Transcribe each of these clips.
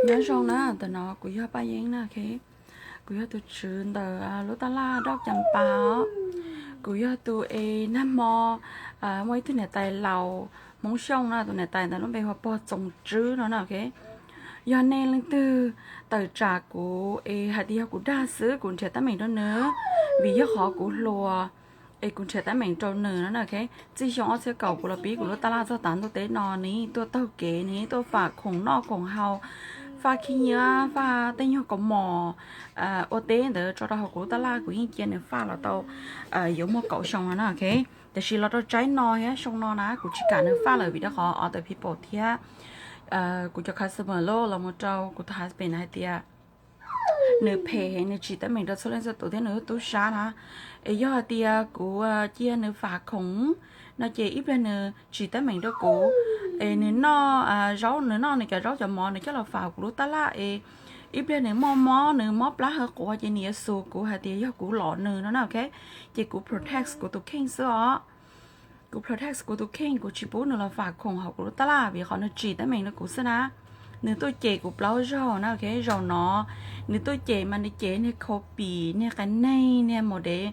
Nyob zoo na, ntawm no kuv yog Paj Yeeb na, ok. Kuv yog tus tswv ntawm lub taj laj Doj Cas Pas os. Kuv yog tus es nag hmo muaj ib tug niam tais laus Hmoob Xyooj na, tus niam tais ntawd lub npe hu ua Pog Txoos Tswb no na, ok. Yog nej leej twg tawm tsam kuv es hais tias yog kuv dag xwb, kuv nrhiav teeb meem rau nws, vim yog qhov kuv hluas es kuv nrhiav teeb meem rau nws no na, ok. Txij xyoo ob txhiab kaum kuv los pib kuv lub taj laj txog tav ntuj teb no, nws yeej tuaj taug kev, nws yeej tuaj fam khoom noj khoom haus, faj khib nyiab, faj tej nyuag kaus mom ua teb ntawd tso rau hauv kuv lub taj laj, kuv yeej cia nws faj los tau yuav muaj kaum xyoo no na, ok. Tiam sis los rau tsaib no thiab xyoo no na kuv tsis kam nws faj lawm vim rau qhov other people thiab kuv cov customer los mus rau kuv tus husband hais tias nws phem heev, nws tsim teeb meem rau txhua leej txhua tus thiab nws lub tub sab na. Es yog hais tias kuv cia nws fam khoom no ces ib pliag nws tsim teeb meem rau kuv, es nws noj zaub, nws noj nws cov zaub cov mov nws coj los fam kuv lub taj laj es ib pliag nws muaj mob, nws mob plab hawv quav ces nws yuav xus kuv hais tias yog kuv lom nws no na, ok. Ces kuv protect kuv tus kheej xwb os. Kuv protect kuv tus kheej, kuv tsis pub nws los fam khoom hauv kuv lub taj laj vim qhov nws tsim teeb meem rau kuv xwb na. Nws tuaj cem kuv plaub zaug na, ok. Zaum no nws tuaj cem mas nws cem niag copy, niag qias neeg, niag maum dev,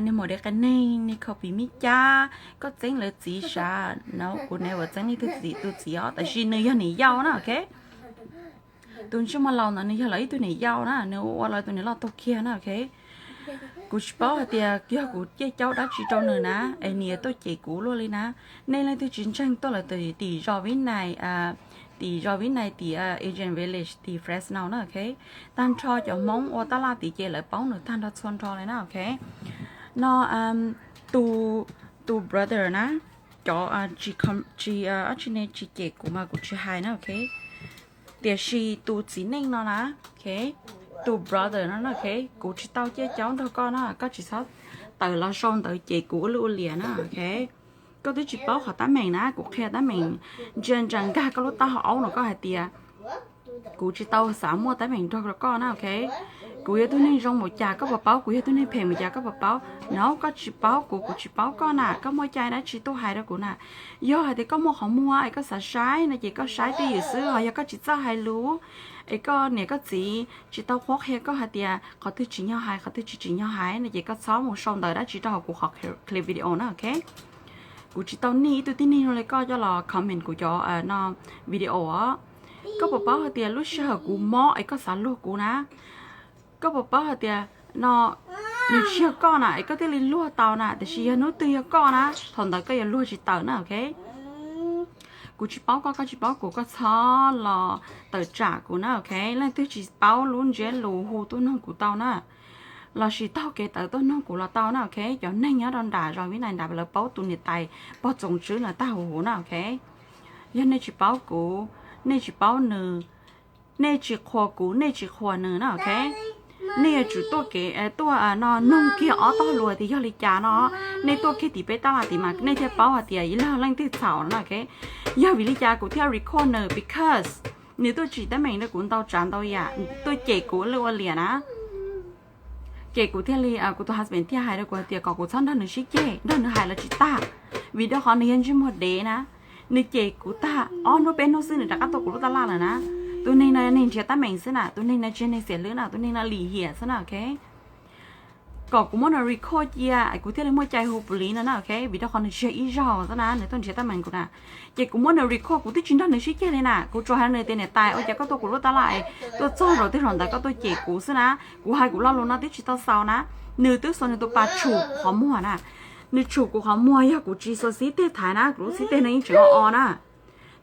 niag maum dev qias neeg, niag copy me cab, koj txeeb lawv txiv sav no. Kuv never txeeb leej twg tus txiv os, tab sis nws yog niam yau na, ok. Tus ntsej muag laus ntawd nws yog lawv ib tug niam yau na, nws ua ua los tus niam loj tuag kiag na, ok. Kuv tsis paub hais tias yog kuv caij caub dab tsi rau nws na es nws yuav tuaj cem kuv luaj li na. Nej leej twg tsis ntseeg tuaj lawm tim zos Vib Nais, tim zos Vib Nais tim Asian Village tim Fresno na, ok. Tag nrho cov Hmoob ua taj laj tim ces lawv paub nws tag nrho txhua nrho li na, ok. No, tus, tus brother na, cov tsis, tsis, ab tsi ne, tsis cem kuv mas kuv tsis hais na, ok. Tiam sis tus txiv neej no na, ok, tus brother no na, ok, kuv tsis tau caij caub nrog koj na, koj tsis txhob tawm los sau ntawv cem kuv ua lwj ua liam na, ok. Koj twb tsis paub qhov teeb meem na, kuv qhia teeb meem ntsia ntsa nkag koj lub taub hau aub no, koj hais tias kuv tsis tau xav muaj teeb meem nrog rau koj na, ok. Kuv yog tug neeg zoo npaum cas koj puas paub, kuv yog tug neeg phem npaum cas koj puas paub? No, koj tsis paub kuv, kuv tsis paub koj na, koj muaj cai dab tsi tuaj hais rau kuv na? Yog hais tias koj muaj qhov muag es koj xav saib no ces koj saib twj ywm xwb, ho yog koj tsis txawj hais lus es koj niam koj txiv tsis tau qhuab qhia koj hais tias qhov twg tsim nyog hais, qhov twg tsis tsim nyog hais no ces koj txhob mus sau ntawv dab tsi rau hauv kuv qhov clip video na, ok. Kuv tsis tau nij ib tug tib neeg zoo li koj coj los comment kuv cov no video os. Koj puas paub hais tias lub sij hawm kuv mob es koj xav luag kuv na? Koj puas paub hais tias no nws tsis yog koj na es koj thiaj li luag tau na, tiam sis yog hnub twg yog koj na, thaum ntawd koj yuav luag tsis tawm na, ok. Kuv tsis paub koj, koj tsis paub kuv, koj txhob los tawm tsam kuv na, ok. Leej twg tsis paub lub ntsiab lus hu tuaj noog kuv tau na, lossis taug kev tawv tuaj noog kuv los tau na, ok. Cov neeg nyob rau nram zos Vib Nais nram lawv paub tus niam tais Pog Txoos Tswb no tag huv huv na, ok. Yog nej tsis paub kuv, nej tsis paub nws, nej tsis qhuas kuv, nej tsis qhuas nws na, ok. Nej yuav tsum tuaj kev tuaj no noog kiag ob tog luag tias yog li cas no. Nej tuaj kiag tim peb tab laj tim mas nej thiaj paub hais tias yog leej twg txhaum no na, ok. Yog vim li cas kuv thiaj record nws? Because nws tuaj tsim teeb meem rau kuv ntau tsav ntau yam, tuaj cem kuv ua lwj ua liam na. Ces kuv thiaj li, kuv tus husband thiaj hais rau kuv hais tias kom kuv txhob nrog nws sib ceg, nrog nws hais los tsis tag, vim rau qhov nws yog ntsej muag dev na. Nws cem kuv tag ob hnub peb hnub xwb nws rov qab tuaj kuv lub tab laj lawm na. Tus neeg no yog neeg nrhiav teeb meem xwb na, tus neeg no tsis yog neeg xiam hlwb na, tus neeg no lim hiam xwb na, ok. Kom kuv muab nws record cia kuv thiaj li muaj cai hu police no na, ok, vim rau qhov nws tsis yog ib zaug xwb na nws tuaj nrhiav teeb meem kuv na. Ces kuv muab nws record, kuv twb tsis nrog nws sib ceg li na, kuv tsuas hais nws tias niam tais, ua cas koj tuaj kuv lub tab laj es tuaj txog zaum twg zaum ntawd koj tuaj cem kuv xwb na. Kuv hais kuv lo lus no twb tsis tau xaus na. Nws twb xuas nws tus pas tshum qhov muag na. Nws tshum kuv qhov muag, yog kuv tsis xuas xib teg thaiv na, kuv lub xib teg no yeej tseem o o na.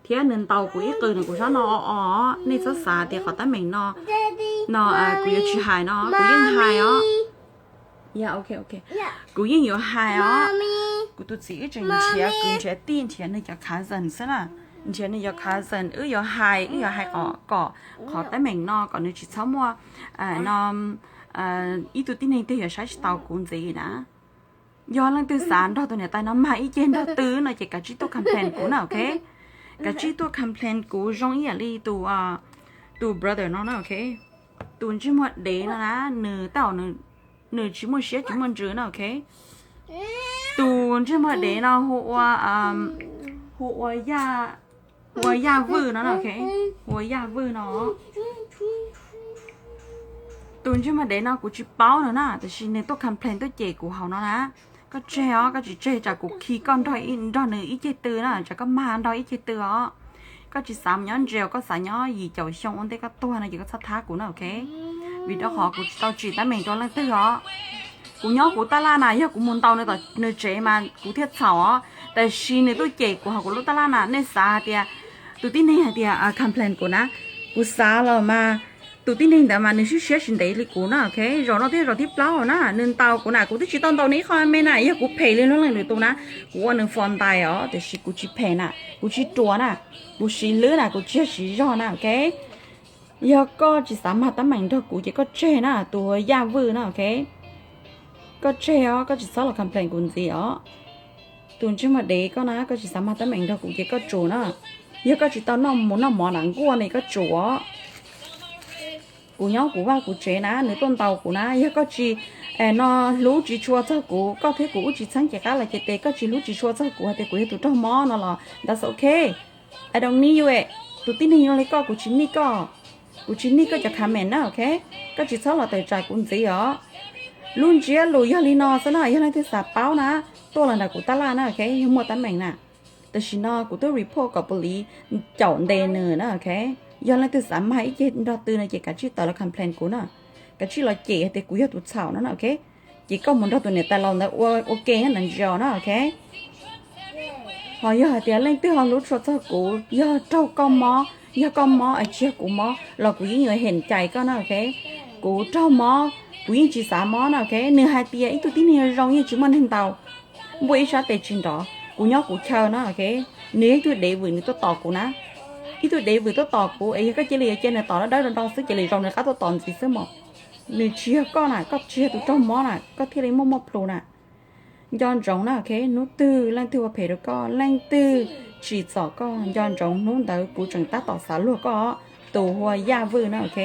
Thiab nws ntaus kuv ib qws no kuv sab no o o. Nej txhob xav tias qhov teeb meem no, no kuv yuav tsis hais no, kuv yeej hais os. Ya, ok, ok. Kuv yeej yuav hais os. Kuv tus txiv wb tseem nrhiav kwv nrhiav tij, nrhiav nws cov cousin xwb na. Nrhiav nws cov cousin, wb yuav hais, wb yuav hais kom, kom qhov teeb meem no kom nws tsis txhob muaj no ib tug tib neeg twg yuav saib tsis taus kuv ntxiv na. Yog leej twg xav nrog tus niam tais no mag ib ceg nrog twg no ces kav tsij tuaj complain kuv na, ok. Kav tsij tuaj complain kuv zoo ib yam li tus, tus brother no na, ok. Tus ntsej muag dev no na, nws tab nws tsis muaj siab tsis muaj ntsws na, ok. Tus ntsej muag dev no hu ua, hu ua Yaj, Hu ua Yaj Vwj no, hu ua Yaj Vwj no. Tus ntsej muag dev no kuv tsis paub nws na, tiam sis nws tuaj complain tuaj cem kuv hauv no na. Koj tseg os, koj tsis tseg tsam kuv khi koj nrog nws ib ceg tw na, tsam koj mag nrog ib ceg tw os. Koj tsis xav nyob ntse, koj xav nyob yim caum xyoo ua ntej koj tuag no ces koj txhob thab kuv na, ok? Vim rau qhov kuv tsis tau tsim teeb meem rau leej twg os. Kuv nyob kuv tab laj na, yog kuv mus ntaus nws tom nws tsev mas kuv thiaj txhaum os. Tab sis nws tuaj cem kuv hauv kuv lub tab laj na, nej xav hais tias tus tib neeg hais tias complain kuv na, kuv xav los mas tus tib neeg ntawd mas nws siab siab tsis ntev li kuv na, ok? Zaum no twb zaum thib plaub na, nws ntaus kuv na, kuv twb tsis tau ntaus nws ib qho me na, yog kuv phem li lub leej lwm tus na, kuv ua nws fos ntais os, tiam sis kuv tsis phem na, kuv tsis ruam na, kuv siv hlwb na, kuv tsis yog siv zog na, ok? Yog koj tsis xav mag teeb meem nrog kuv ces koj tseg na, tus Yaj Vwj na, ok? Koj tseg os, koj tsis txhob los complain kuv ntxiv os. Tus ntsej muag dev koj na, koj tsis xav mag teeb meem nrog kuv ces koj tsum na. Yog koj tsis tau noj mus noj mov nram nkuaj no koj tsum os. Kuv nyob kuv vaj kuv tsev na, nws tuaj ntaus kuv na, yog koj tsis, no, hlub tsis tshua txog kuv, koj thiab kuv wb tsis txheeb cev qab los ces tes, koj tsis hlub tsis tshua txog kuv hais tias kuv yog tus raug mob no los that's ok. I don't need you, tus tib neeg zoo li koj kuv tsis need koj. Kuv tsis need koj cov comment na, ok? Koj tsis txhob los tawm tsam kuv ntxiv os. Lub ntsiab lus yog li no xwb na, yog leej twg xav paub na, tuaj los nram kuv tab laj na, ok? Yog muaj teeb meem na. Tam sim no kuv twb report kom police caum ntes nws na, ok? Yog leej twg xav mag ib ceg nrog tw no ces kav tsij tawm los complain kuv na. Kav tsij los cem hais tias kuv yog tus txhaum no na, ok? Ces koj mus nrog tus niam tais laus ntawd ua ua ke nyob nram ntsis os na, ok? Ho yog hais tias leej twg ho hlub tshua txog kuv, yog raug koj mob, yog koj mob es tsis yog kuv mob los kuv yeej yuav hem cais koj na, ok? Kuv raug mob, kuv yeej tsis xav mob na, ok? Nws hais tias ib tug tib neeg zoo yeej tsis muaj neeg ntaus, npuaj ib sab tes tsis nrov, kuv nyob kuv chaw na, ok? Nws yog ib tug dev vwm nws tuaj tom kuv na. Ib tug dev vwm tuaj tom kuv es yog koj cia li yuav cia nws tom dawb dawb do do xwb, cia li zaum nws qab tuaj tom ntxiv xwb mos. Nws tsis yog koj na, koj tsis yog tus raug mob na, koj thiaj li muaj muaj plhus na. Nco ntsoov na, ok? Hnub twg leej twg ua phem rau koj, leej twg tsim txom koj, nco ntsoov hnub ntawd kuv tseem tab tom xav luag koj, tus hu ua Yaj Vwj na, ok?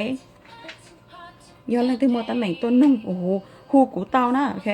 Yog leej twg muaj teeb meem tuaj nug kuv, hu kuv tau na, ok?